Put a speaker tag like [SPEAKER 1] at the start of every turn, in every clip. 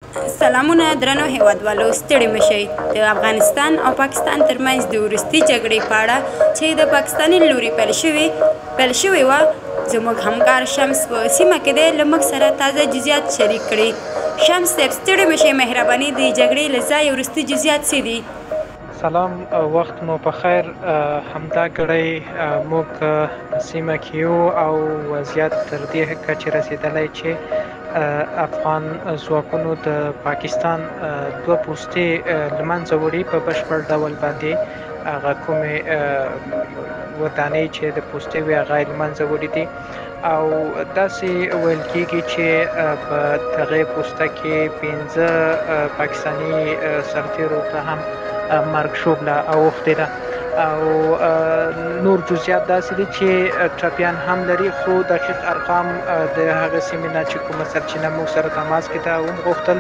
[SPEAKER 1] سلامونه درنو هیوادوالو، ستړي مه شئ. د افغانستان او پاکستان ترمنځ د وروستي جګړې په اړه چې د پاکستاني لوري پیل شوې وه، زموږ همکار شمس په سیمه کې دی، له موږ سره تازه جزئیات شریک کړي. شمس صاحب، ستړي مه شئ، مهرباني، د جګړې له ځایه وروستي جزئیات څه دي؟
[SPEAKER 2] سلام، وخت مو په خیر. همدا ګړی موږ سیمه کې یو او وضعیت تر دې کچې رسېدلی چې افغان ځواکونو د پاکستان دوه پوستې له منځه وړي په بشپړ ډول باندې. هغه کومې ودانۍ چې د پوستې وې، هغه یې له منځه وړي دي او داسې ویل کېږي چې په دغې پوسته کې 5 پاکستاني سرتیرو ته هم مرګ ژوبله اوښتې ده او نور جزئیات داسې دي چې ټپیان هم لري، خو دقیق ارقام د هغې سیمې نه چې کومه سرچینه موږ سره تماس کې ده وم غوښتل،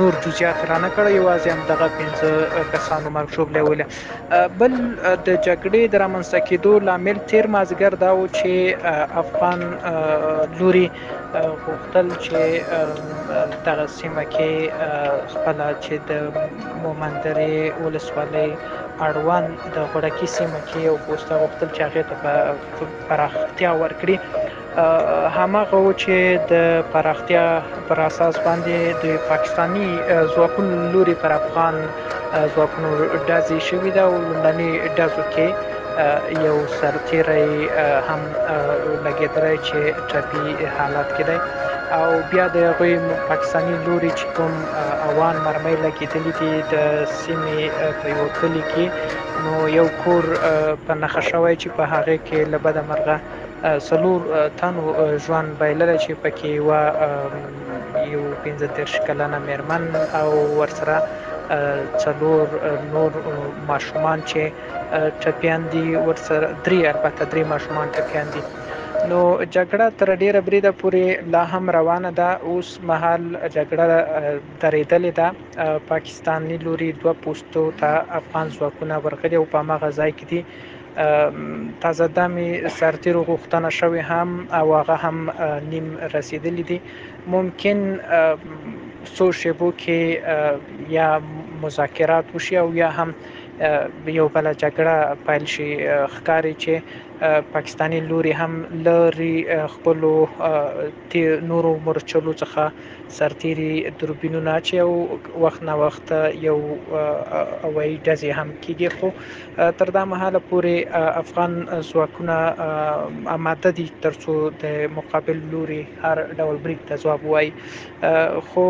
[SPEAKER 2] نور جزئیات رانه کړه، یوازې همدغه 5 کسانو مرګ ژوبله وله. بل د جګړې د رامنځته کېدو لامل تیر مازیګر دا و چې افغان لوري غوښتل چې دغه سیمه کې خپله چې د مومندرې ولسوالۍ اړوند د غړکي سیمه کې یو پوسته غوښتل چې هغې ته پراختیا ورکړي. هماغه و چې د پراختیا پر اساس باندې د پاکستاني ځواکونو لوري پر افغان ځواکونو ډزې شوې ده او لومړني ډزو کې یو سرتیری هم لګېدلی چې ټپي حالت کې دی او بیا د هغوی پاکستاني لوري چې کوم اوان مرمۍ لګېدلي دي د سیمې په یوه کلي کې، نو یو کور په نښه شوی چې په هغې کې له بده مرغه 4 تنو ژوند بایللی چې پکې یوه یو 35 کلنه میرمن او ورسره 4 نور ماشومان چې ټپیان دي، ورسره درې، البته درې ماشومان ټپیان دي. نو جګړه تر ډیره بریده پورې لا هم روانه ده. اوس مهال جګړه درېدلې ده. پاکستاني لوري دوه پوستو ته افغان ځواکونه ورغلي او په هماغه ځای کې دي. تازه دمې سرتیرو غوښتنه شوې هم او هغه هم نیم رسېدلي دي. ممکن څو شیبو کې یا مذاکرات وشي او یا هم یو بله جګړه پیل شي. ښکاري چې پاکستاني لوري هم لري خپلو نورو مورچلو څخه سرتیري دوربینونه اچي او وخت نا وخت یو هوایي ډزې هم کیږي، خو تر دا مهاله پورې افغان ځواکونه اماده دي ترڅو د مقابل لوري هر ډول برید ته ځواب ووایي. خو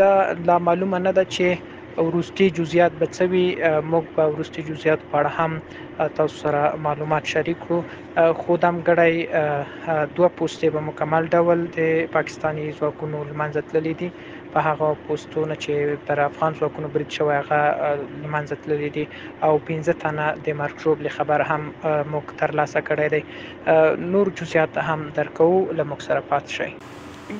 [SPEAKER 2] دا لا معلومه نه ده چې وروستي جزئیات به څه وي. موږ به وروستي جزئیات په اړه هم تاسو سره معلومات شریک کړو، خو دمګړی دوه پوستې به مکمل ډول د پاکستاني ځواکونو له منځه تللي دي. په هغه پوستو نه چې پر افغان ځواکونو برید شوی، هغه له منځه تللي دي او 5 تنه د مرګ ژوبلې خبر هم موږ ترلاسه کړی دی. نور جزئیات هم درکوو، له موږ سره پاتې شئ.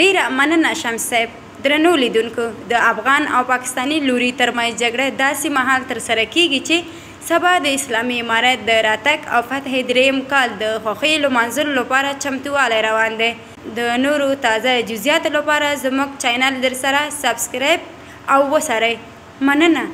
[SPEAKER 1] ډیره مننه شمس صاحب. درنو لیدونکو، د افغان او پاکستاني لوري ترمنځ جګړه داسې مهال ترسره کیږي چې سبا د اسلامي امارت د راتګ او فتح دریم کال د خوښۍ لمانځلو لپاره چمتووالی روان دی. د نورو تازه جزئیاتو لپاره زموږ چینل در سره سبسکرایب او وڅارئ. مننه.